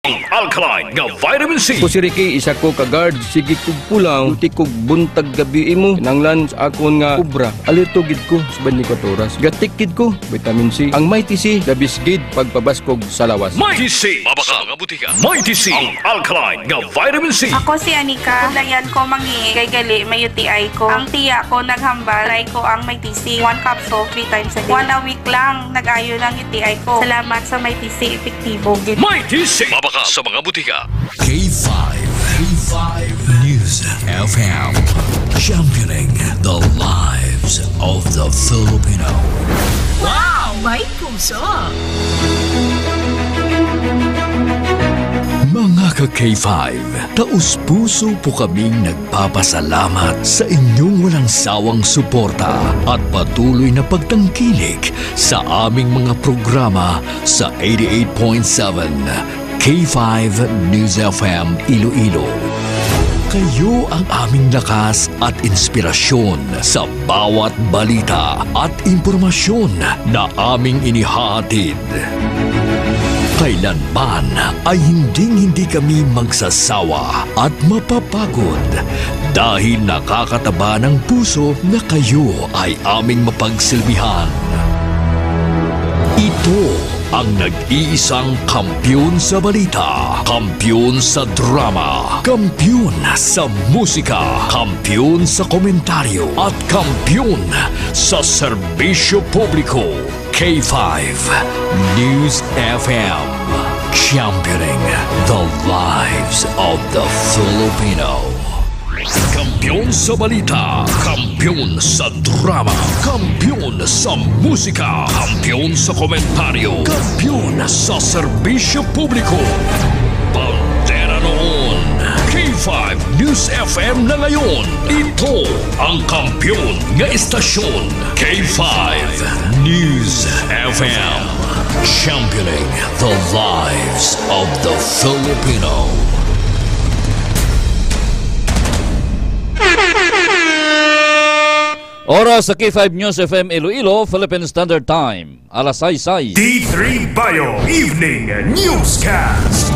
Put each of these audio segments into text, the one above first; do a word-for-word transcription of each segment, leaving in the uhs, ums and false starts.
Ang alkaline nga vitamin C. Ako si Ricky, isa ko ka guard. Sige kog pulaw, duty kog buntag gabi imo. Kinahanglan sa akon nga obra. Alerto gid ko sa twenty-four oras. Gatik gid ko, vitamin C. Ang Mighty C, the best gid pagpabaskog sa lawas. Mighty C. Mabaka mga butika. Mighty C. Ang alkaline nga vitamin C. Ako si Anika. Layan ko mangi kay gali may U T I ko. Ang tiya ko naghambal, try ko ang Mighty C. One capsule, three times a day. One a week lang, nag-ayo lang U T I ko. Salamat sa Mighty C, epektibo gid. Mighty C. Mabaka sa mga butika. K five, K five News F M, championing the lives of the Filipino. Wow! May puso! Mga ka K five, taus-puso po kaming nagpapasalamat sa inyong walang sawang suporta at patuloy na pagtangkilik sa aming mga programa sa eighty-eight point seven K five News F M Iloilo. Kayo ang aming lakas at inspirasyon sa bawat balita at impormasyon na aming inihahatid. Kailanman ay hinding-hindi kami magsasawa at mapapagod dahil nakakataba ng puso na kayo ay aming mapagsilbihan. Ito ang nag-iisang kampiyon sa balita, kampiyon sa drama, kampiyon sa musika, kampiyon sa komentaryo, at kampiyon sa serbisyo publiko. K five News F M, championing the lives of the Filipino. Kampiyon sa balita, kampiyon sa drama, kampiyon sa musika, kampiyon sa komentaryo, kampiyon sa serbisyo publiko. Bandera noon, K five News F M na ngayon. Ito ang kampiyon nga estasyon, K five News F M. Championing the lives of the Filipino. Oras sa K five News F M Iloilo, Philippine Standard Time, alas sais sais. D three Bio Evening Newscast.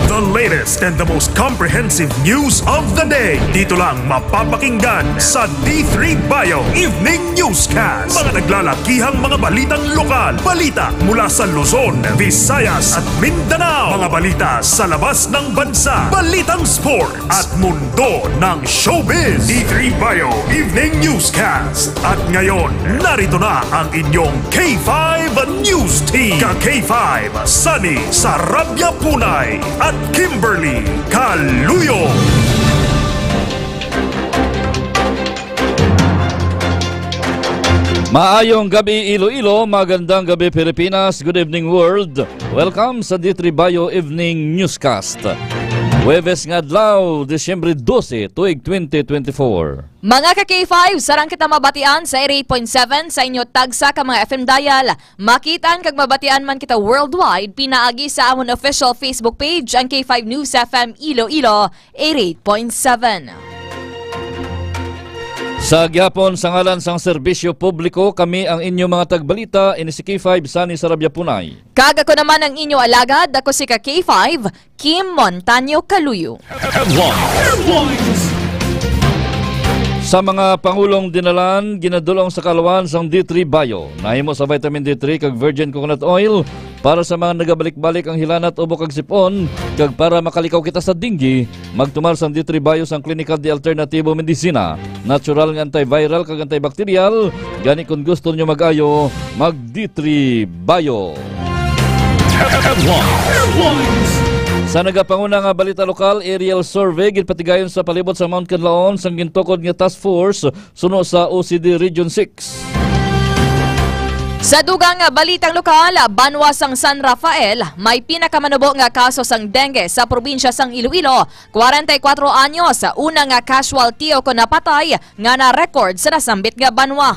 The latest and the most comprehensive news of the day. Dito lang mapapakinggan sa D three Bio Evening Newscast. Mga naglalakihang mga balitang lokal. Balita mula sa Luzon, Visayas at Mindanao. Mga balita sa labas ng bansa. Balitang sport at mundo ng showbiz. D three Bio Evening Newscast. At ngayon, narito na ang inyong K five News Team. Ka K five, Sunny Sarabia Punay at Kimberly Caluyo. Maayong gabi, Iloilo. Magandang gabi, Pilipinas. Good evening, world. Welcome sa D three Bio Evening Newscast. Huwebes nga adlaw, Disyembre dose, tuig twenty twenty-four. Mga ka K five, sarang kita mabatian sa eighty-eight point seven sa inyo tagsa ka mga F M dial. Makitaan kag mabatian man kita worldwide pinaagi sa amon official Facebook page, ang K five News F M Iloilo, eighty-eight point seven. Sa gihapon, sa ngalan sang serbisyo publiko, kami ang inyo mga tagbalita, ini si K five Sunny Sarabia Punay. Kag ako naman ang inyo alagad, ako si ka K five, Kim Montaño Caluyo. Headlines. Sa mga pangulong dinalan, ginadulong sa kaalawan sang D three Bio. Nahimo sa vitamin D three kag virgin coconut oil para sa mga nagabalik-balik ang hilanat, ubo kag sip-on, kag para makalikaw kita sa dengue, magtumar sang D three Bio sang Klinika de Alternativo Medicina. Natural nga antiviral kag antibacterial, gani kon gusto nyo mag-ayo, mag D three Bio. Headlines. Sa nagapanguna nga balita lokal, aerial survey ginpatigayon sa palibot sa Mount Kanlaon sang gintukod nga task force suno sa O C D Region six. Sa dugang nga balitang lokal, banwa sang San Rafael, may pinakamanubo nga kaso sang dengue sa probinsya sang Iloilo, kwarenta y kuwatro anyos, una nga casualty o kon napatay nga na-record sa nasambit nga banwa.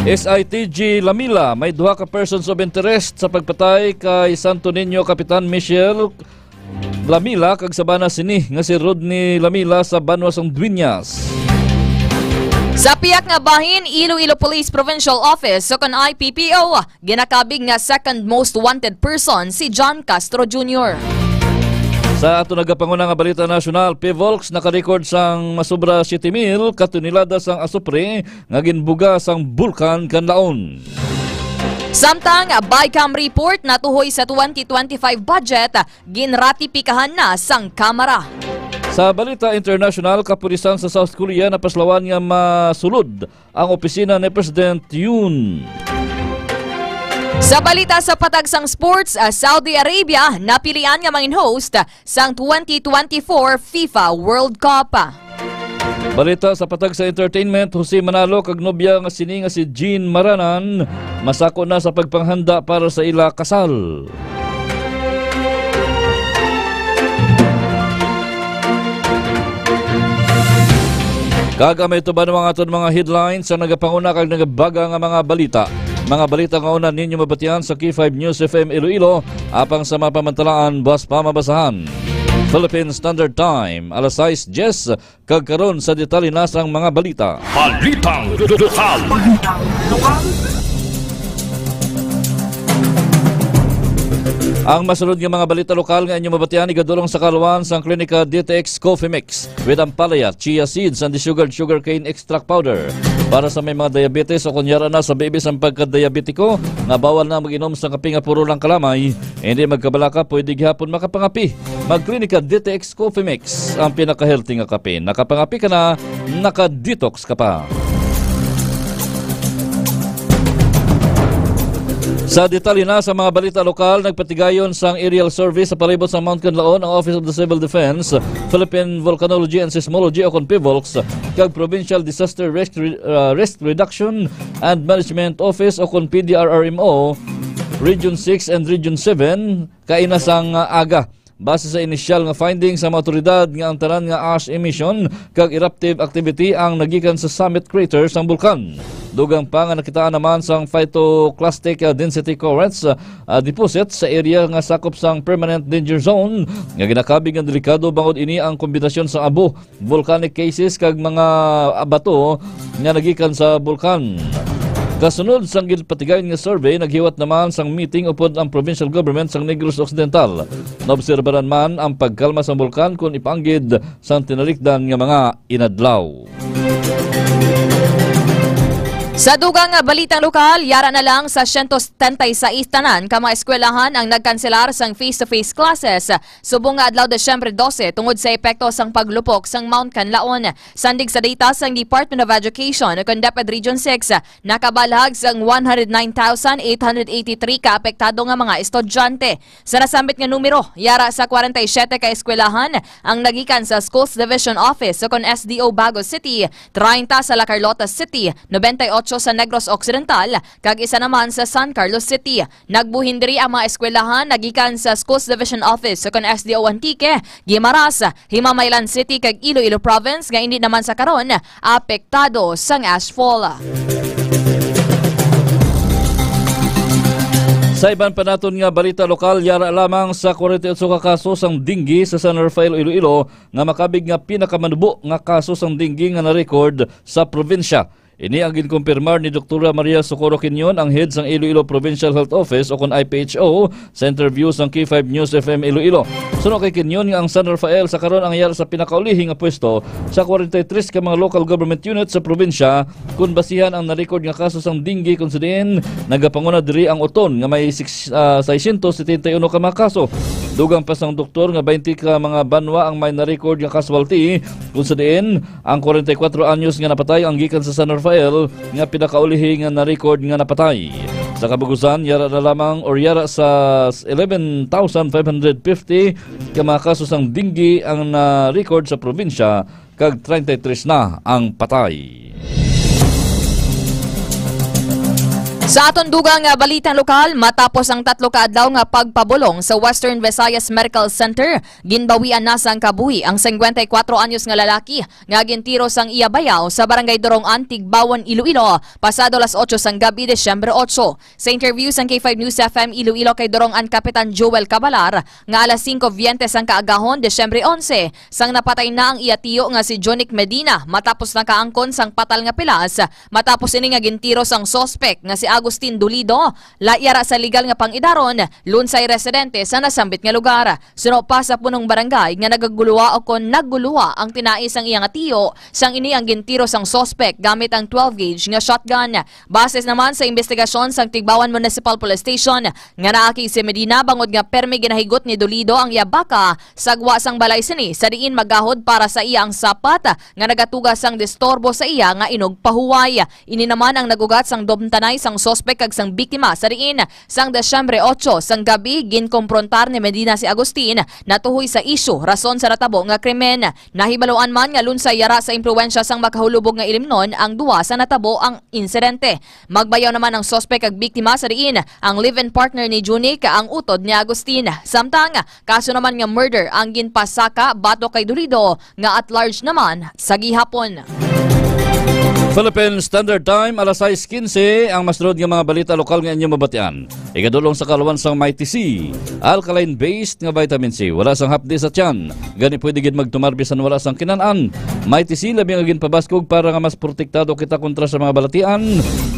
S I T G Lamila, may duha ka persons of interest sa pagpatay kay Santo Niño Kapitan Michelle Lamila kag sa bana sini nga si Rodney Lamila sa banwa sang Dueñas. Sa piyak nga bahin, Iloilo Police Provincial Office, o kon I P P O, ginakabig nga second most wanted person si John Castro Junior. Sa ato nagapanguna nga balita nasyonal, PHIVOLCS nakarecord sang masubra siyete mil ka tonelada sang asupre nga ginbuga sang Bulkan Kanlaon. Samtang BICAM report natuhoy sa twenty twenty-five budget, ginratipikahan na sang Kamara. Sa balita international, kapulisan sa South Korea napaslawan nga masulod ang opisina ni President Yoon. Sa balita sa patag sang sports, ah, Saudi Arabia napilian nga mangin host sang twenty twenty-four FIFA World Cup. Balita sa patag sa entertainment, Jose Manalo kag nobya nga sini nga si Jean Maranan masako na sa pagpanghanda para sa ila kasal. Kag amay tuban ang aton mga headlines sa nagapanguna kag nagabaga nga mga balita. Mga balita nga una ninyo mabatian sa K five News F M Iloilo, apang sa mapamantalaan, buas pa mabasahan. Philippine Standard Time, alas sais diyes, kag karon sa detalye na sang mga balita. Balitang lokal. Ang masunod nga mga balita lokal nga inyo mabatian, igadulong sa kaluan sang Klinika D T X Coffee Mix with ampalaya, chia seeds, and the sugared sugarcane extract powder. Para sa may mga diabetes o kunyara na sa bibis ang pagkadiabetiko nga bawal na mag-inom sa kape nga puro lang kalamay, hindi magkabalaka, pwede gihapon makapangapi. Mag-Klinika D T X Coffee Mix, ang pinaka-healthy nga kape. Nakapangapi ka na, naka-detox ka pa. Sa detalye na sa mga balita lokal, nagpatigayon sang aerial survey sa palibot sa Mount Kanlaon ang Office of the Civil Defense, Philippine Volcanology and Seismology o kon PHIVOLCS, kag Provincial Disaster Risk Re-, uh, Risk Reduction and Management Office o kon P D R R M O, Region six and Region seven, kaina sang, uh, aga. Base sa inisyal nga findings sa mga awtoridad nga ang tanan nga ash emission kag eruptive activity ang nagikan sa summit crater sang bulkan. Dugang pa nga nakitaan naman sang phytoclastic, ah, density currents, ah, deposit sa area nga sakop sang permanent danger zone nga ginakabig nga delikado bangod ini ang kombinasyon sa abo, volcanic cases kag mga, ah, bato nga nagikan sa bulkan. Kasunod sang ginpatigayon nga survey, naghiwat naman sang meeting upod ang provincial government sang Negros Occidental. Naobserbaran man ang pagkalma sang bulkan kon ipaanggid sang tinalikdan nga mga inadlaw. Sa dugang nga balitang lokal, yara na lang sa siyento setenta y seis tanan ka mga eskwelahan ang nagkanselar sang face-to-face classes subong nga adlaw Disyembre dose tungod sa epekto sang paglupok sang Mount Kanlaon. Sandig sa data sang Department of Education o kon DepEd Region six, nakabalhag sang one hundred nine thousand eight hundred eighty-three ka apektado nga mga estudyante. Sa nasambit nga numero, yara sa kwarenta y siyete ka eskwelahan ang nagikan sa Schools Division Office o kon S D O Bago City, treinta sa La Carlota City, nobenta y ocho sa Negros Occidental, kag isa naman sa San Carlos City. Nagbuhin diri ang mga eskwelahan nagikan sa Schools Division Office o kon S D O Antique, Guimaras, Himamaylan City kag Iloilo Province nga indi naman sa karon apektado sang ashfall. Sa iban pa naton nga balita lokal, yara lamang sa kwarenta y otso ka kaso sang dengue sa San Rafael, Iloilo, nga makabig nga pinakamanubo nga kaso sang dengue nga na-record sa probinsya. Ini ang ginkumpirmar ni Doktora Maria Socorro Quinyon, ang head sang Iloilo Provincial Health Office o kon I P H O, sa interview sang K five News F M Iloilo. Suno kay Quinyon nga ang San Rafael sa karon ang yara sa pinakaulihi nga pwesto sa kwarenta y tres ka mga local government unit sa probinsya, kun basihan ang na-record nga kaso sang dengue, kun sa diin nagapanguna diri ang Oton nga may six, ah, seiscientos setenta y uno ka mga kaso. Dugang pa sang doktor nga baynte ka mga banwa ang may na-record nga casualty, kun sa diin ang kwarenta y kwatro anyos nga napatay ang gikan sa San Rafael nga pinakaulihi nga na-record nga napatay. Sa kabugusan, yara na lamang or yara sa eleven thousand five hundred fifty ka mga kaso sang dengue ang na-record sa probinsya, kag treinta y tres na ang patay. Sa aton dugang nga balitang lokal, matapos ang tatlo ka adlaw nga pagpabulong sa Western Visayas Medical Center, ginbawian na sang kabuhi ang singkwenta y kwatro anyos nga lalaki nga gintiro sang iya bayaw sa Barangay Durong-an, Tigbawon, Iloilo, pasado alas otso sang gabi, Disyembre otso. Sa interview sang K five News F M Iloilo kay Durong-an Kapitan Joel Cabalar, nga alas singko biyente sang kaagahon, Disyembre onse, sang napatay na ang iya tiyo nga si Jonic Medina matapos nakaangkon sang patal nga pilas, matapos ini nga gintiro sang suspek nga si Agustin Dolido, la-, yara sa legal nga pang-idaron, lunsay residente sa nasambit nga lugar. Suno pa sa punong barangay nga nagaguluha o kon nagguluha ang tinai sang iya nga tiyo, sang ini ang gintiro sang suspek gamit ang twelve gauge nga shotgun. Base naman sa imbestigasyon sang Tigbawan Municipal Police Station, nga naakig si Medina bangod nga permi ginahigot ni Dolido ang iya baka sa gwa sang balay sini, sa diin magahod para sa iya ang sapat nga nagatuga sang disturbo sa iya nga inugpahuway. Ini naman ang nag-ugat sang dumtanay sang suspek kag sang biktima, sa diin sang Disyembre otso sang gabi ginkomprontar ni Medina si Agustin natuhoy sa isyu rason sa natabo nga krimen. Nahibaluan man nga lunsay yara sa impluwensya sang makahulubog nga ilimnon ang duwa sa natabo ang insidente. Magbayaw naman ang suspek kag biktima, sa diin ang live-in partner ni Junic ang utod ni Agustin. Samtang kaso naman nga murder ang ginpasaka batok kay Dolido nga at large naman sa gihapon. Philippine Standard Time, alas sais quince, ang mas tunod nga mga balita lokal nga inyo mabatian. Igadulong sa kaluan sang Mighty C, alkaline-based nga vitamin C, wala sang hapdi sa tiyan. Gani pwede gid magtumar bisan wala sang kinan-an. Mighty C labi nga ginpabaskog para nga mas protektado kita kontra sa mga balatian.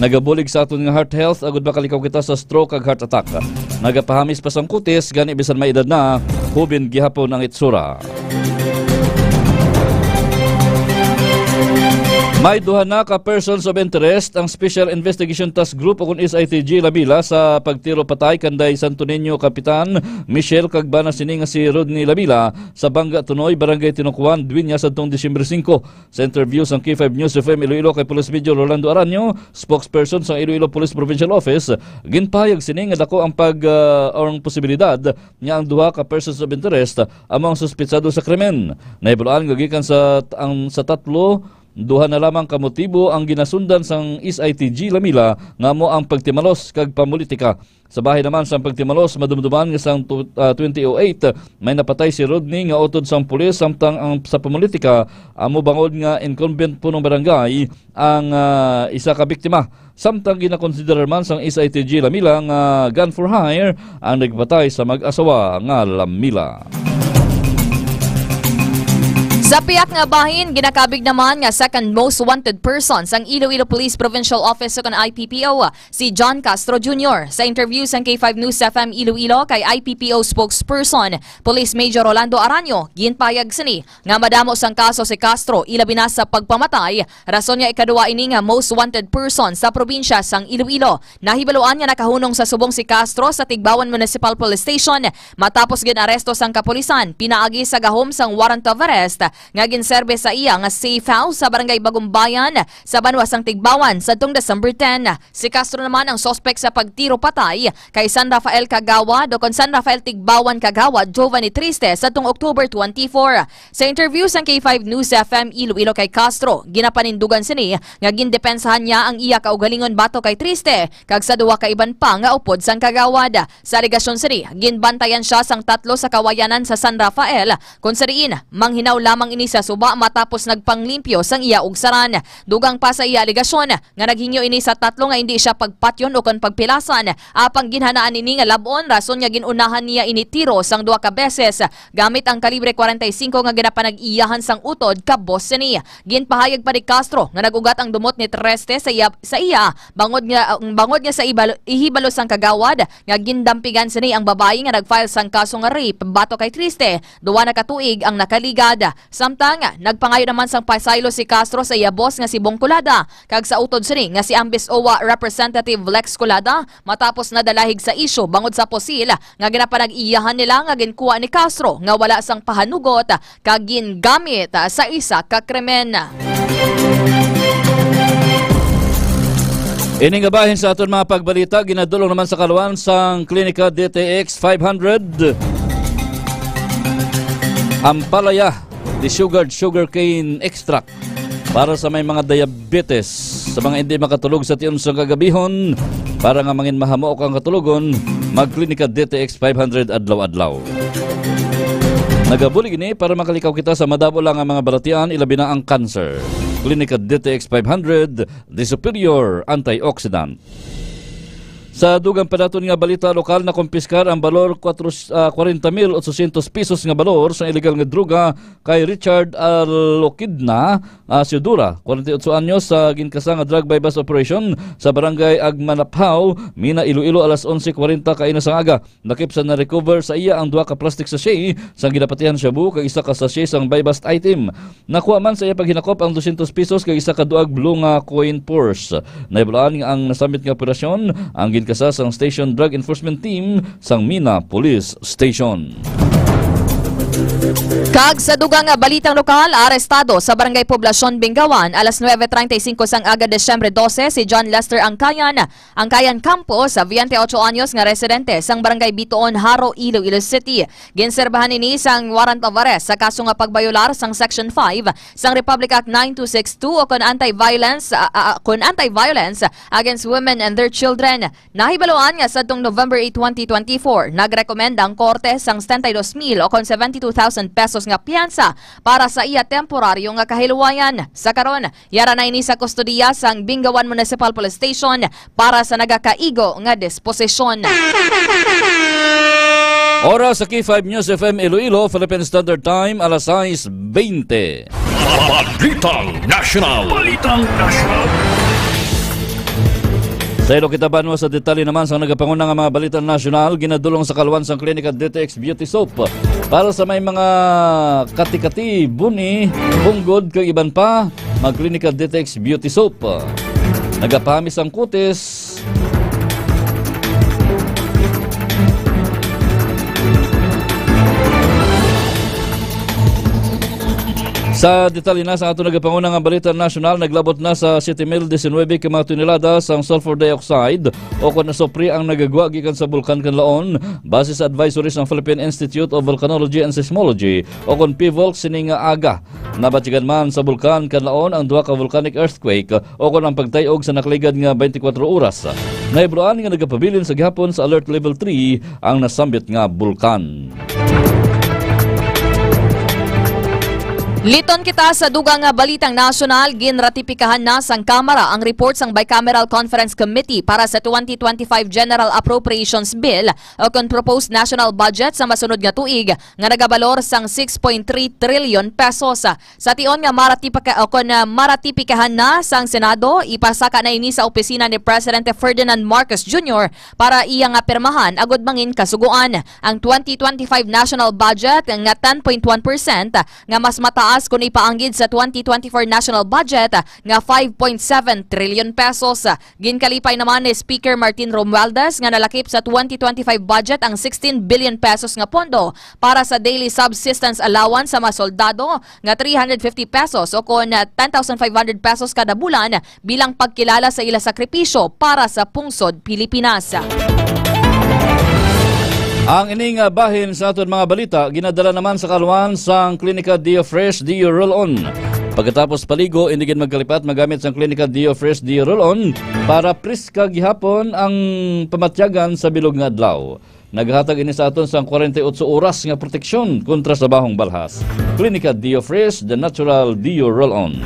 Nagabulig sa aton nga heart health agud makalikaw kita sa stroke kag heart attack. Nagapahamis pa sang kutis, gani bisan may edad na, hubin gihapon ang itsura. May duha na ka persons of interest ang Special Investigation Task Group o kon S I T G Labila sa pagtiro patay kanday Santo Niño Kapitan Michelle kag bana sini nga si Rodney Labila sa Bangga Tunoy, Barangay Tinucuan, Dueñas, adtong Disyembre singko. Sa interview sang K five News F M Iloilo kay Police Major Rolando Aranio, spokesperson sang Iloilo Police Provincial Office, ginpahayag sini nga dako ang pag, ah, ang posibilidad nga ang duha ka persons of interest amo ang suspitsado sa krimen. Nahibaluan nga gikan sa, ang, sa tatlo, duha na lamang ka motibo ang ginasundan sang S I T G Lamila nga amo ang pagtimalos kag pamulitika. Sa bahin naman sang pagtimalos, madumduman nga sang tu-, ah, twenty oh eight, may napatay si Rodney nga utod sang pulis, samtang ang sa pamulitika amo bangod nga incumbent punong barangay ang, ah, isa ka biktima. Samtang ginakonsiderar man sang S I T G Lamila nga gun for hire ang nagpatay sa mag-asawa nga Lamila. Sa piyak nga bahin, ginakabig naman nga second most wanted person sang Iloilo Police Provincial Office o kon I P P O, si John Castro Junior. Sa interview sang K five News F M Iloilo kay I P P O spokesperson, Police Major Rolando Aranio, ginpahayag sini nga madamo sang kaso si Castro, ilabi na sa pagpamatay, rason nga ikaduwa ini nga most wanted person sa probinsya sang Iloilo. Nahibaluan nga nakahunong sa subong si Castro sa Tigbawan Municipal Police Station matapos gin-aresto sang kapulisan pinaagi sa gahom sang warrant of arrest nga ginserbe sa iya nga safe house sa Barangay Bagumbayan sa banwa sang Tigbawan sadtong December ten. Si Castro naman ang suspek sa pagtiro patay kay San Rafael Kagawad o kon San Rafael Tigbawan Kagawad Giovanni Triste sadtong October twenty-four. Sa interview sang K five News F M Iloilo kay Castro, ginapanindugan sini nga gindepensahan niya ang iya kaugalingon batok kay Triste kag sa duha ka iban pa nga upod sang kagawad. Sa alegasyon sini, ginbantayan sia sang tatlo sa kawayanan sa San Rafael, kon sa diin manghinaw lamang ini sa suba matapos nagpanglimpyo sang iya ugsaran. Dugang pa sa iya alegasyon nga naghingyo ini sa tatlo nga indi sia pagpatyon ukon pagpilasan, apang ginhanaan ini nga lab-on rason nga gin-unahan niya ini tiro sang duha ka beses gamit ang kalibre kwarenta y singko nga ginapanag-iyahan sang utod kabos sini. Ginpahayag pa ni Castro nga nag-ugat ang dumot ni Triste sa iya, sa iya bangod nga, bangod nga sa ibalo, ihibalo sang kagawad nga gindampigan sini ang babayi nga nag-file sang kaso nga rape batok kay Triste duwa na ka tuig ang nakaligad. Samtang nagpangayo naman sang pasaylo si Castro sa iya boss nga si Bong Colada kag sa utod sini nga si Ambis OWWA Representative Lex Colada matapos nadalahig sa isyu bangod sa pusil nga ginapanag-iyahan nila nga ginkuha ni Castro nga wala sang pahanugot kag gingamit sa isa ka krimen. Ini nga bahin sa aton mga pagbalita, ginadulong naman sa kaluan sang Klinika D T X five hundred. Ampalaya, desugared sugarcane extract para sa may mga diabetes, sa mga hindi makatulog sa tion sa kagabihon, para nga mangin mahamok ang katulogon, magklinika D T X five hundred adlaw-adlaw. Nagabulig ini para makalikaw kita sa madamo lang nga mga balatian, ilabi na ang cancer. Klinika D T X five hundred, the superior antioxidant. Sa dugang pa naton nga balita lokal, nakumpiskar ang balor kwatro, ah, kwarenta mil otsosyentos pesos nga balor sa illegal nga droga kay Richard Alokidna, ah, Siodura, kwarenta y otso anyos, sa ginkasa nga drug buy-bust operation sa barangay Agmanaphaw, Mina, Iloilo, alas onse kwarenta kaina sang aga. Lakip sa na-recover sa iya ang duha ka plastic sachet sang ginapatihan shabu kag isa ka sachet sang buy-bust item. Nakuha man sa iya paghinakop ang dosyentos pesos kag isa ka duag blue nga coin purse. Nahibaluan nga ang nasambit nga operasyon ang ginkasa sang Station Drug Enforcement Team sang Mina Police Station. Kag sa dugang nga balitang lokal, arestado sa Barangay Poblacion, Bingawan, alas nuebe treinta y cinco sang aga, Disyembre dose, si John Lester Angkayan, Angkayan Campos, veinte y ocho anyos nga residente sang Barangay Bituon, Jaro, Iloilo City. Ginserbahan ini sang warrant of arrest sa kaso nga pagbayolar sang Section five sang Republic Act nine two six two o kon anti-violence, ah, ah, kon anti-violence against women and their children. Nahibaluan nga sadtong November eight, twenty twenty-four, nagrekomenda ang korte sang setenta y dos mil o kon seventy-two thousand pesos nga piyansa para sa iya temporaryo nga kahiluwayan. Sa karon, yara na ini sa kustodiya sang Bingawan Municipal Police Station para sa nagakaigo nga disposisyon. Oras sa K five News F M Iloilo, Philippine Standard Time, alas sais bente. Balitang National. Balitang National. Sa ilo kita banwa sa detalye naman sa nagapanguna nga mga balita nasyonal, ginadulong sa kalwan sang Clinica D T X Beauty Soap. Para sa may mga kati-kati, buni, punggod, kag iban pa, mag-Clinica D T X Beauty Soap. Nagapahamis ang kutis. Sa detalye na sa ato nagapanguna nga balita nasyonal, naglabot na sa siyete mil disinuybe ka mga tonelada sang sulfur dioxide o kon asupre ang nagagwa gikan sa Bulkan Kanlaon, base sa advisory sang Philippine Institute of Volcanology and Seismology o kon PHIVOLCS sini nga aga. Nabatyagan man sa Bulkan Kanlaon ang duha ka volcanic earthquake o kon ang pagtay-og sa nakaligad nga twenty-four oras. Nahibaluan nga nagapabilin sa gihapon sa Alert Level three ang nasambit nga bulkan. Liton kita sa dugang nga balitang nasyonal. Ginratipikahan na sang Kamara ang report sang Bicameral Conference Committee para sa twenty twenty-five General Appropriations Bill o kon proposed national budget sa masunod nga tuig nga nagabalor sang six point three trillion pesos. Sa tion nga maratipika-, o kon, ah, maratipikahan na sang Senado, ipasaka na ini sa opisina ni Presidente Ferdinand Marcos Junior para iya nga pirmahan agud mangin kasugoan. Ang twenty twenty-five national budget nga ten point one percent nga mas mataas kon ipaanggid sa twenty twenty-four national budget nga five point seven trillion pesos. Ginkalipay naman ni Speaker Martin Romualdez nga nalakip sa twenty twenty-five budget ang sixteen billion pesos nga pondo para sa daily subsistence allowance sa mga soldado nga three hundred fifty pesos o kon ten thousand five hundred pesos kada bulan bilang pagkilala sa ila sakripisyo para sa pungsod Pilipinas. Ang ining, ah, bahin sa aton mga balita ginadala naman sa kalwan sang Klinika Dio Fresh Dio Roll-On. Pagkatapos paligo, hindi gid magkalipat magamit sang Klinika Dio Fresh Dio Roll-On para priska gihapon ang pamatyagan sa bilog nga adlaw. Naghatag ini sa aton sang kwarenta y otso oras nga proteksyon kontra sa bahong balhas. Klinika Dio Fresh, the natural Dio Roll-On.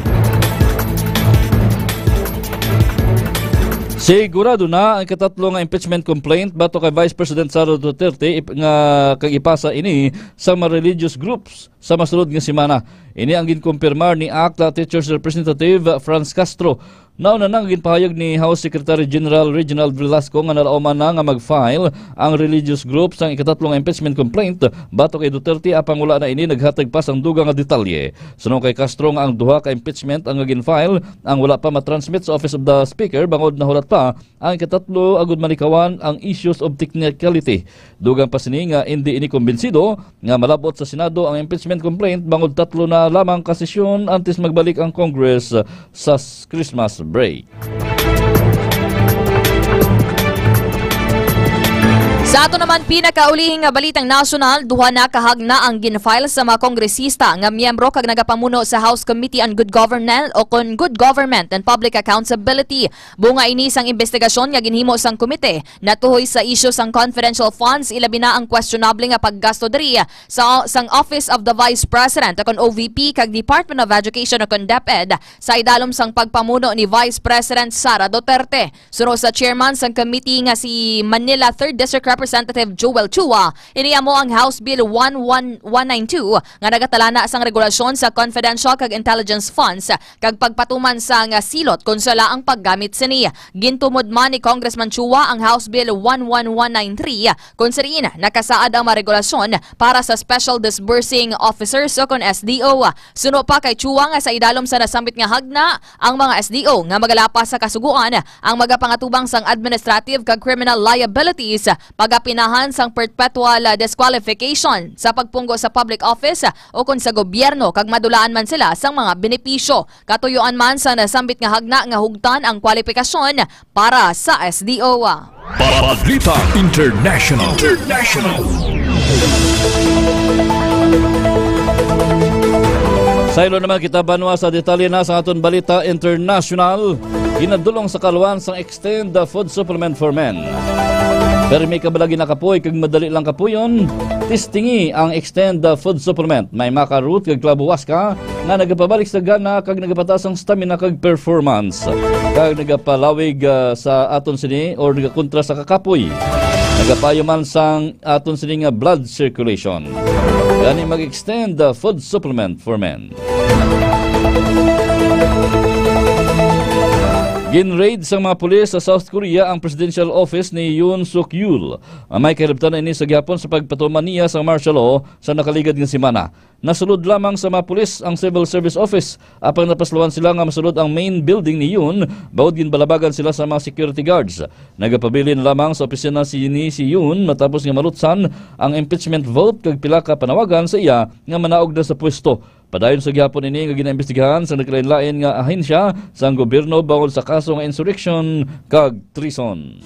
Sigurado na ang ikatatlo nga impeachment complaint batok kay Vice President Sara Duterte ip-, nga kag ipasa ini sa mga religious groups sa masunod nga semana. Ini ang ginkumpirmar ni ACT Teachers Representative Franz Castro. Nauna na nga ginpahayag ni House Secretary General Reginald Velasco nga nalauman na nga mag-file ang religious group sang ikatatlo nga impeachment complaint batok kay Duterte, apang wala na ini naghatag pa sang dugang nga detalye. Suno kay Castro nga ang duha ka impeachment ang gin-file ang wala pa matransmit sa Office of the Speaker bangod nahulat pa ang ikatatlo agud malikawan ang issues of technicality. Dugang pa sini nga indi ini kumbinsido nga malab-ot sa Senado ang impeachment complaint bangod tatlo na lamang ka sesyon antes magbalik ang Congress sa s-, Christmas break. Sa Sa ato naman pinakaulihing nga balitang nasyonal, duha na ka hagna ang gin-file sa mga kongresista nga miyembro kag nagapamuno sa House Committee on Good Governance o kon Good Government and Public Accountability. Bunga ini sang imbestigasyon nga ginhimo sang komite natuhoy sa isyu sang confidential funds, ilabi na ang questionable nga paggasto diri sa, sang Office of the Vice President o kon O V P kag Department of Education o kon DepEd sa idalom sang pagpamuno ni Vice President Sara Duterte. Suno sa chairman sang committee nga si Manila Third District Representative Joel Chua, ini amo ang House Bill one one one nine two nga nagatalana sang regulasyon sa confidential kag intelligence funds kag pagpatuman sang silot kon sala ang paggamit sini. Gintumod man ni Congressman Chua ang House Bill one one one nine three, kon sa diin nakasaad ang mga regulasyon para sa special disbursing officers o kon S D O. Suno pa kay Chua nga sa idalom sa nasambit nga hagna, ang mga S D O nga magalapas sa kasugoan ang magapangatubang sang administrative kag criminal liabilities, pagapinahan sang perpetual disqualification sa pagpunggo sa public office o kon sa gobyerno kag madulaan man sila sang mga benepisyo. Katuyoan man sa nasambit nga hagna nga hugtan ang kwalipikasyon para sa S D O. Balita International. International. Saylo naman kita, banwa, sa detalye na sa aton balita international. Ginadulong sa kaluan sang Extend the Food Supplement for Men. Permi ka ba lagi nakapoy kag madali lang kapuyon? Testingi ang Extend the Food Supplement. May maca root kag clavo huasca nga nagapabalik sa gana kag nagapataas ang stamina kag performance. Kag nagapalawig, ah, sa aton sini or nagakontra sa kakapoy. Nagapaayo man sang aton sini nga blood circulation. Gani mag-extend the food supplement for men. Gin-raid sang mga pulis sa South Korea ang presidential office ni Yoon Suk Yeol. May kahilabtan ini sa gihapon sa pagpatuman niya sang martial law sa nakaligad nga semana. Nasulod lamang sa mga pulis ang Civil Service Office, apang napaslawan sila nga masulod ang main building ni Yoon, bangod ginbalabagan sila sa mga security guards. Nagapabilin lamang sa opisina si ni si Yoon matapos nga malutsan ang impeachment vote kag pila ka panawagan sa iya nga manaog na sa pwesto. Padayon sa gihapon ini nga ginaimbestigahan sa nagkalain-lain nga ahensya sang gobyerno bangod sa kaso nga insurrection kag treason.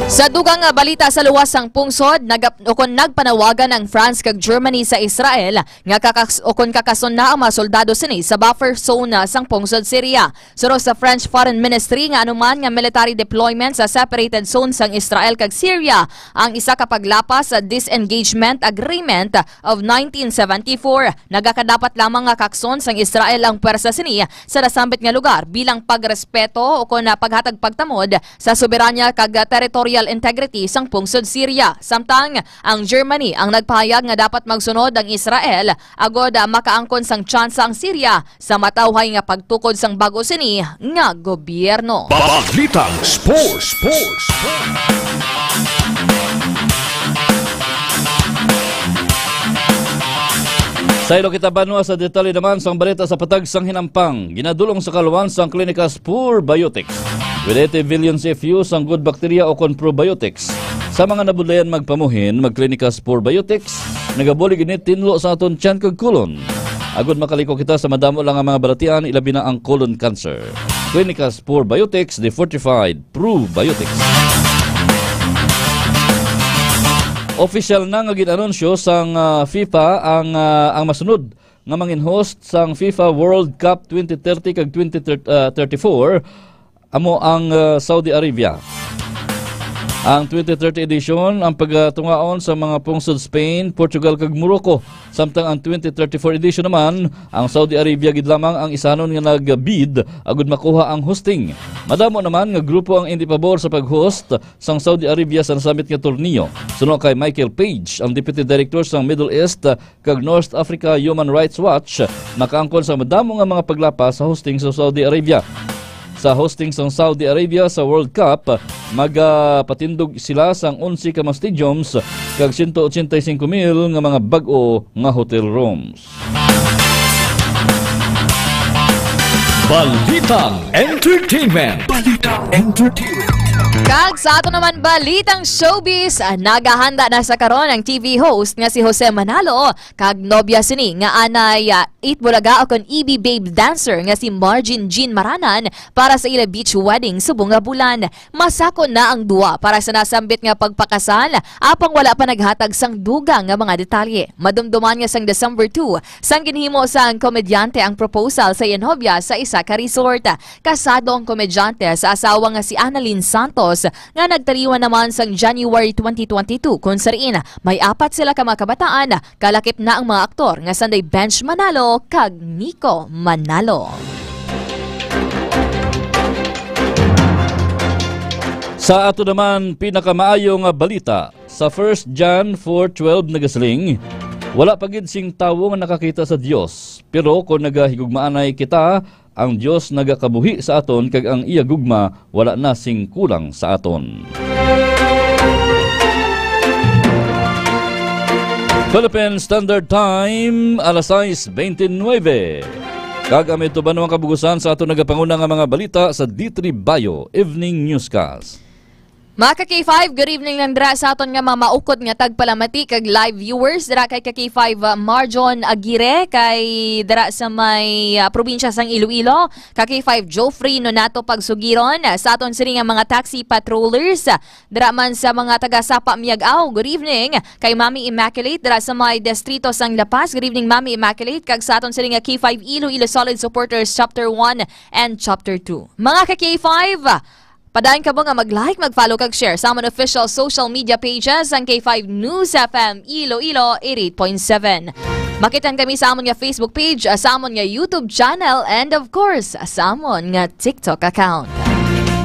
Sa dugang nga balita, sa luwas sang pungsod, nagap-, ukon nagpanawagan ang France kag Germany sa Israel nga kakas-, ukon kakason na ang mga soldado sini sa buffer zone na sang pungsod Syria. Suno sa French Foreign Ministry nga anuman nga military deployment sa separated zone sang Israel kag Syria ang isa ka paglapas sa Disengagement Agreement of nineteen seventy-four. Nagakadapat lamang nga kakson sang Israel ang pwersa sini sa nasambit nga lugar bilang pagrespeto o kon paghatag pagtamod sa soberanya kag territorial integrity sang pungsod Syria. Samtang ang Germany ang nagpahayag nga dapat magsunod ang Israel agod makaangkon sang tsansa ang Syria sa matawhay nga pagtukod sang bag-o sini nga gobyerno. Balitang Sports. Sports. Saylo kita, banwa, sa detalye naman sang balita sa patag sang hinampang. Ginadulong sa kaluan sang Klinika Spur Biotics with eighty billion C F U sang good bacteria o kon probiotics. Sa mga nabudlayan magpamuhin, magklinika Spur Biotics, nagabulig ini tinlo sa aton tiyan kag kulon. Agod makaliko kita sa madamo lang nga mga balatian, ilabi na ang colon cancer. Klinika Spur Biotics, the fortified probiotics. Opisyal na nga gin-anunsyo sang, ah, FIFA ang, ah, ang masunod nga mangin-host sang FIFA World Cup twenty thirty kag twenty thirty, ah, thirty-four amo ang, ah, Saudi Arabia. Ang twenty thirty edition ang pagatungaon sa mga pungsod Spain, Portugal, kag Morocco. Samtang ang twenty thirty-four edition naman, ang Saudi Arabia gid lamang ang isanon nga nag-bid agud makuha ang hosting. Madamo naman nga grupo ang indi pabor sa pag-host sang Saudi Arabia sa nasambit nga torneo. Suno kay Michael Page, ang Deputy Director sang Middle East kag North Africa Human Rights Watch, makaangkon sa madamo nga mga paglapas sa hosting sa Saudi Arabia. Sa hosting sang Saudi Arabia sa World Cup, magapatindog sila sang onse ka mga stadiums kag sento ochenta y cinco mil nga mga bag-o nga hotel rooms. Balitang Entertainment. Balitang Entertainment. Kag sa ato naman balitang showbiz, ah, nagahanda na sa karon ang T V host nga si Jose Manalo kag nobya sini nga anay, ah, Eat Bulaga o kon E B Babe dancer nga si Margin Jean Maranan para sa ila beach wedding subong nga bulan. Masako na ang duwa para sa nasambit nga pagpakasal, apang wala pa naghatag sang dugang nga mga detalye. Madumduman nga sang December two, sang ginhimo sang komedyante ang proposal sa iya nobya sa isa ka resort. Kasado ang komedyante sa asawa nga si Annalyn Santos, nga nagtaliwan naman sang January twenty twenty-two, kung sa diin may apat sila ka mga kabataan, kalakip na ang mga aktor nga sanday Benj Manalo kag Nico Manalo. Sa ato naman pinakamaayo nga balita, sa First John four twelve nagasiling, "Wala pa gid sing tawo nga nakakita sa Dios, pero kon nagahigugmaanay kita, ang Dios nagakabuhi sa aton, kag ang iya gugma wala na sing kulang sa aton." Philippine Standard Time, alas sais bente nuebe. Kag amo ito ba ang kabugusan sa aton nagapanguna nga mga balita sa D three Bayo Evening Newscast. Mga ka K five, good evening lang dira sa aton nga mga maukod nga tagpalamati kag live viewers dira kay ka K five, uh, Marjon Aguirre kay dira sa may, uh, probinsya sang Iloilo, ka K five Geoffrey Nonato Pagsugiron, uh, sa aton sini nga mga taxi patrollers, uh, dira man sa mga taga Sapa Miag-ao, good evening kay Mami Immaculate dira sa may distrito sang La Paz, good evening Mami Immaculate, kag sa aton sini nga K five Iloilo Solid Supporters Chapter one and Chapter two. Mga ka K five, Padayon kamo nga mag-like, mag-follow kag share sa amon official social media pages, ang K five News F M Iloilo eighty-eight point seven. Makitaan kami sa amon nga Facebook page, sa amon nga YouTube channel, and of course, sa amon nga TikTok account.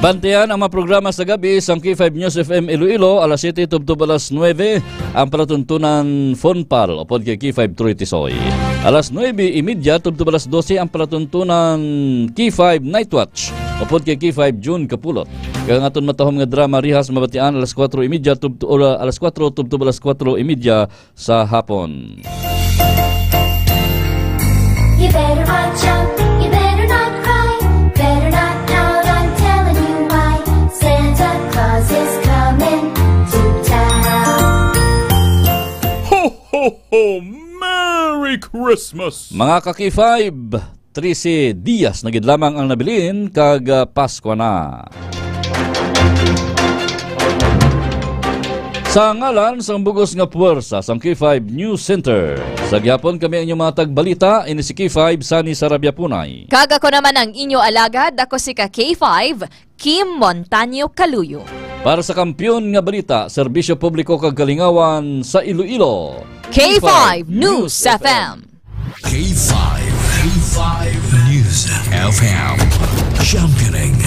Bantayan ang mga programa sa gabi sang K five News F M Iloilo, alas siyete tubtob alas nuebe, ang palatuntunan Fun Pal upod kay K five Troy Tisoy. Alas nuebe y media tubtob alas dose ang palatuntunan K five Night Watch upod kay K five June Kapulot. Kag ang aton matahom nga drama Rihas mabatian alas kuwatro y media tubto-, o, alas kuwatro tubtob alas kuwatro y media sa hapon. You better watch out, you better not cry, better not pout, I'm telling you why. Santa Claus is coming to town. Ho, ho, ho! Merry Christmas! Mga ka-K five, trese dias na gid lamang ang nabilin kag, ah, Paskwa na. Sa ngalan sang bugos nga puwersa sang K five News Center, sa gihapon kami ang inyong mga tagbalita, ini si K five Sunny Sarabia Punay. Kag ako naman ang inyo alagad, ako si ka K five, Kim Montaño Caluyo. Para sa Kampiyon nga Balita, Serbisyo Publiko kag Kalingawan sa Iloilo, K five News F M. K five, K five News F M. Championing